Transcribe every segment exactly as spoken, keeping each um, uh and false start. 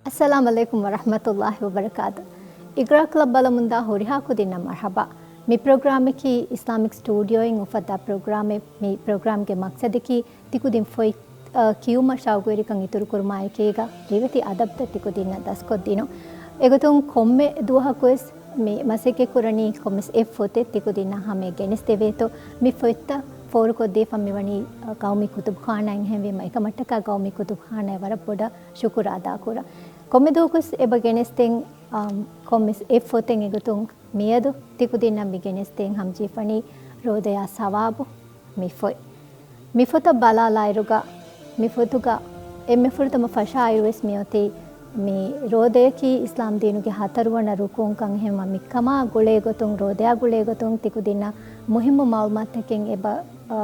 އައްސަލާމު ޢަލައިކުމް ވަރަޙްމަތުﷲި ވަބަރަކާތު. އިގްރާ ކްލަބް ބަލަމުންދާ ހުރިހާ ކުދިންނަށް މަރްޙަބާ. މި ޕްރޮގްރާމަކީ އިސްލާމިކް ސްޓޫޑިއޯއިން އުފައްދާ ޕްރޮގްރާމެއް. މި ޕްރޮގްރާމްގެ މަޤްޞަދަކީ ތިކުދިން ފޮތް، އަ، ކިޔުމަށް ޝައުގުވެރިކަން އިތުރުކުރުމާއެކީގަ ރިވެތި އަދަބުތައް ތިކުދިންނަށް ދަސްކޮށްދިނުން. އެގޮތުން ކޮންމެ ދުވަހަކުވެސް މި މަސައްކަތްކުރަނީ ކޮންމެސް އެއް ފޮތެއް ތިކުދިންނަށް ހަމަޔަށް ގެނެސްދެވޭތޯ. މި ފޮތްތައް ފޯރުކޮށްދީފަ މިވަނީ، އަ، ގައުމީ ކުތުބުޚާނާއިން. އެހެންވީމަ އެކަމަށްޓަކާ ގައުމީ ކުތުބުޚާނާއަށް ވަރަށް ބޮޑަށް ޝުކުރު އަދާކުރަން. ކޮންމެ ދުވަހަކުވެސް އެބަ ގެނެސްދޭން، އަ، ކޮންމެސް އެއް ފޮތެއް. އެގޮތުން މިއަދު ތިކުދިންނަށް މި ގެނެސްދޭން ހަމަޖެހިފަނީ ރޯދަޔާ ސަވާބު މި ފޮތް. މި ފޮތަށް ބަލާލާއިރުގަ، މި ފޮތުގަ އެންމެ ފުރަތަމަ ފަށާއިރުވެސް މިއޮތީ މި ރޯދަޔަކީ އިސްލާމް ދީނުގެ ހަތަރުވަނަ ރުކުންކަން. އެހެންވީމަ މިކަމާ ގުޅޭ ގޮތުން، ރޯދަޔާ ގުޅޭ ގޮތުން ތިކުދިންނަށް މުހިއްމު މައުލޫމާތުތަކެއް އެބަ، އަ،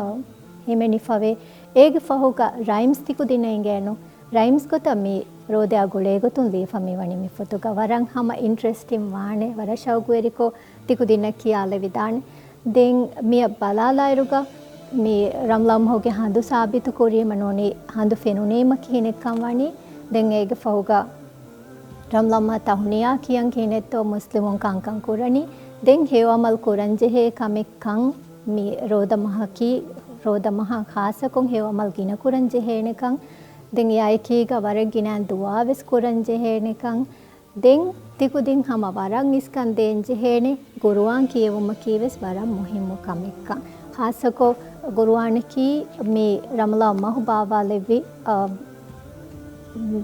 ހިމެނިފަވޭ. އޭގެ ފަހުގަ ރައިމްސް ތިކުދިންނަށް އިނގޭނު. ރައިމްސް ގޮތަށް މި ރޯދަޔާ ގުޅޭގޮތުން ލިޔެފަ މިވަނީ މި ފޮތުގަ. ވަރަށް ހަމަ އިންޓްރެސްޓިން ވާނެ، ވަރަށް ޝައުގުވެރިކޮށް ތިކުދިންނަށް ކިޔާލެވިދާނެ. ދެން މިއަށް ބަލާލާއިރުގަ މި ރަމަޟާން މަހުގެ ހަނދު ސާބިތު ކުރީމަ ނޫނީ ހަނދު ފެނުނީމަ ކިހިނެއްކަން ވަނީ. ދެން އޭގެ ފަހުގަ ރަމަޟާން މަހަށް ތަހުނިޔާ ކިޔަން ކިހިނެއްތޯ މުސްލިމުން ކަންކަން ކުރަނީ. ދެން ހެޔޮ އަމަލް ކުރަންޖެހޭ ކަމެއްކަން މި ރޯދަ މަހަކީ، ރޯދަ މަހަށް ޚާއްޞަކޮށް ހެޔޮ އަމަލް ގިނަ ކުރަން ޖެހޭނެކަން، ދެން އެއާއެކީގަ ވަރަށް ގިނައިން ދުޢާވެސް ކުރަން ޖެހޭނެކަން، ދެން ތިކުދިން ހަމަ ވަރަށް އިސްކަން ދޭން ޖެހޭނެ ޤުރުއާން ކިޔެވުމަކީވެސް ވަރަށް މުހިއްމު ކަމެއްކަން. ޚާއްޞަކޮށް ޤުރުއާނަކީ މި ރަމަޟާން މަހު ބާވާލެއްވި، އަ،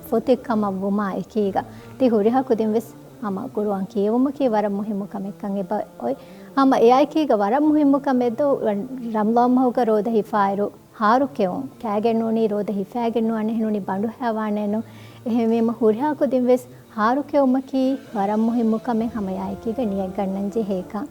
ފޮތެއް ކަމަށް ވުމާ އެކީގަ ތި ހުރިހާ ކުދިންވެސް ހަމަ ޤުރުއާން ކިޔެވުމަކީ ވަރަށް މުހިއްމު ކަމެއްކަން އެބަ އޮތް. ހަމަ އެއާއެކީގަ ވަރަށް މުހިއްމު ކަމެއް ދޯ، ރަމަޟާން މަހުގަ ރޯދަ ހިފާއިރު ހާރު ކެއުން. ކާގެން ނޫނީ ރޯދަ ހިފާގެން ނުވާނެ، ނޫނީ ބަނޑުހައިވާނެއްނު. އެހެންވީމަ ހުރިހާ ކުދިންވެސް ހާރު ކެއުމަކީ ވަރަށް މުހިއްމު ކަމެއް، ހަމަ އެއާއެކީގަ ނިޔަތްގަންނަން ޖެހޭކަން.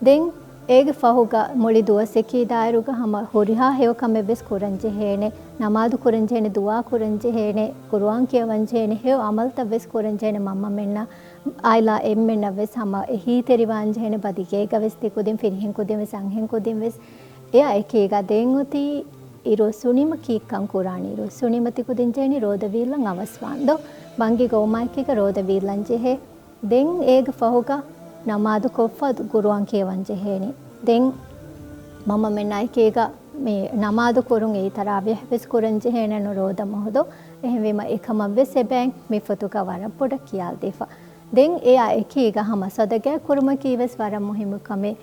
ދެން އޭގެ ފަހުގަ މުޅި ދުވަސަކީ ދާއިރުގަ ހަމަ ހުރިހާ ހެޔޮ ކަމެއްވެސް ކުރަން ޖެހޭނެ، ނަމާދު ކުރަން ޖެހޭނެ، ދުޢާ ކުރަން ޖެހޭނެ، ޤުރުއާން ކިޔަވަން ޖެހޭނެ، ހެޔޮ އަމަލްތައްވެސް ކުރަން ޖެހޭނެ. މަންމަމެންނަށް އާއިލާ އެންމެންނަށްވެސް ހަމަ އެހީތެރިވާން ޖެހޭނެ، ބަދިގޭގަވެސް ތިކުދިން ފިރިހެން ކުދިންވެސް އަންހެން ކުދިންވެސް. އެއާ އެކީގަ ދެން އޮތީ އިރުއޮއްސުނީމަ ކީއްކަން ކުރާނީ؟ އިރުއޮއްސުނީމަ ތިކުދިން ޖެހެނީ ރޯދަ ވީއްލަން އަވަސްވާން ދޯ؟ ބަންގި ގޮވުމާއެކީގަ ރޯދަ ވީއްލަން ޖެހޭ. ދެން އޭގެ ފަހުގަ ނަމާދު ކޮށްފަ ޤުރުއާން ކިޔަވަން ޖެހޭނީ. ދެން މަންމަމެންނާއެކީގަ މި ނަމާދު ކުރުން އެއީ ތަރާވީޙް ވެސް ކުރަން ޖެހޭނެއްނު ރޯދަ މަހު ދޯ؟ އެހެންވީމަ އެކަމަށްވެސް އެބައިން މި ފޮތުގަ ވަރަށް ބޮޑަށް ކިޔާލަދީފަ. ދެން އެއާ އެކީގަ ހަމަ ޞަދަޤާތް ކުރުމަކީވެސް ވަރަށް މުހިއްމު ކަމެއް.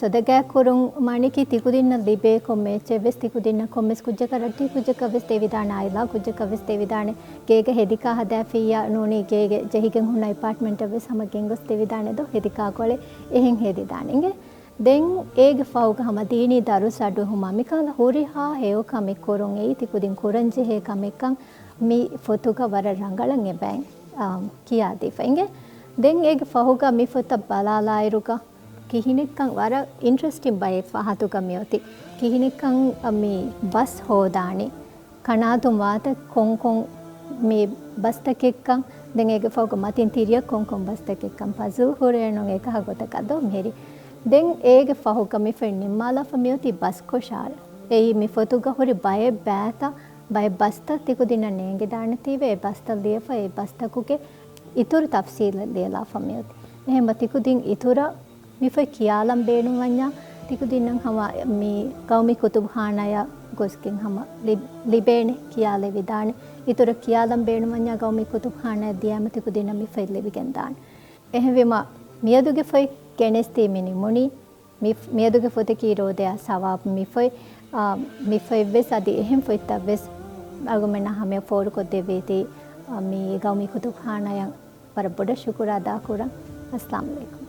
ޞަދަޤާތް ކުރުން މާނައަކީ ތިކުދިންނަށް ލިބޭ ކޮންމެ އެއްޗެއްވެސް ތިކުދިންނަށް ކޮންމެސް ކުއްޖަކަށް ރައްޓެހި ކުއްޖަކަށްވެސް ދެވިދާނެ، އާއިލާ ކުއްޖަކަށްވެސް ދެވިދާނެ، ގޭގަ ހެދިކާ ހަދާފިއްޔާ ނޫނީ ގޭގެ ޖެހިގެން ހުންނަ އެޕާޓްމަންޓަށްވެސް ހަމަ ގެންގޮސް ދެވިދާނެ ދޯ، ހެދިކާކޮޅެއް އެހެން ހެދިދާނެ އިނގޭ. ދެން އޭގެ ފަހުގަ ހަމަ ދީނީ ދަރުސް އަޑުއެހުމާ މިކަހަލަ ހުރިހާ ހެޔޮ ކަމެއް ކުރުން އެއީ ތިކުދިން ކުރަންޖެހޭ ކަމެއްކަން މި ފޮތުގަ ވަރަށް ރަނގަޅަށް އެބައިން، އާ، ކިޔާދީފަ އިނގޭ. ދެން އޭގެ ފަހުގަ މި ފޮތަށް ބަލާލާއިރުގަ ކިހިނެއްކަން ވަރަށް އިންޓްރެސްޓިން ބައެއް ފަހަތުގަ މިއޮތީ. ކިހިނެއްކަން މި ބަސް ހޯދާނީ، ކަނާތުން ވާތަ ކޮންކޮން މި ބަސްތަކެއްކަން، ދެން އޭގެ ފަހުގަ މަތިން ތިރިއަށް ކޮންކޮން ބަސްތަކެއްކަން، ޕަޒަލް ހުރޭނު އެކަހަ ގޮތަކަށް ދޯ މިހިރީ. ދެން އޭގެ ފަހުގަ މި ފޮތް ނިންމާލާފަ މިއޮތީ ބަސް ކޮށާރަ. އެއީ މި ފޮތުގަ ހުރި ބައެއް ބާތައް، ބައެއް ބަސްތައް ތިކުދިންނަށް ނޭނގިދާނެތީވެ، އެ ބަސްތައް ލިޔެފަ، އެ ބަސްތަކުގެ އިތުރު ތަފްސީލެއް ލިޔެލާފަ މިއޮތީ. އެހެންމަ ތިކުދިން އިތުރަށް މި ފޮތް ކިޔާލަން ބޭނުންވަންޏާ، ތިކުދިންނަށް ހަމަ މި ގައުމީ ކުތުބުޚާނާޔަށް ގޮސްގެން ހަމަ ލި-، ލިބޭނެ، ކިޔާލެވިދާނެ. އިތުރަށް ކިޔާލަން ބޭނުންވަންޏާ، ގައުމީ ކުތުބުޚާނާޔަށް ދިޔައިމަ ތިކުދިންނަށް މި ފޮތް ލިބިގެންދާނެ. އެހެންވީމަ، މިއަދުގެ ފޮތް ގެނެސްދީ މި ނިމުނީ. މި، މިއަދުގެ ފޮތަކީ ރޯދަޔާ ސަވާބު މި ފޮތް. އާ، މި ފޮތްވެސް އަދި އެހެން ފޮތްތައްވެސް އަޅުގަނޑުމެންނާ ހަމަޔަށް ފޯރުކޮށްދެއްވީތީ، އާ، މި ގައުމީ ކުތުބުޚާނާޔަށް ވަރަށް ބޮޑަށް ޝުކުރު އަދާކުރަން. އައްސަލާމު ޢަލައިކުމް.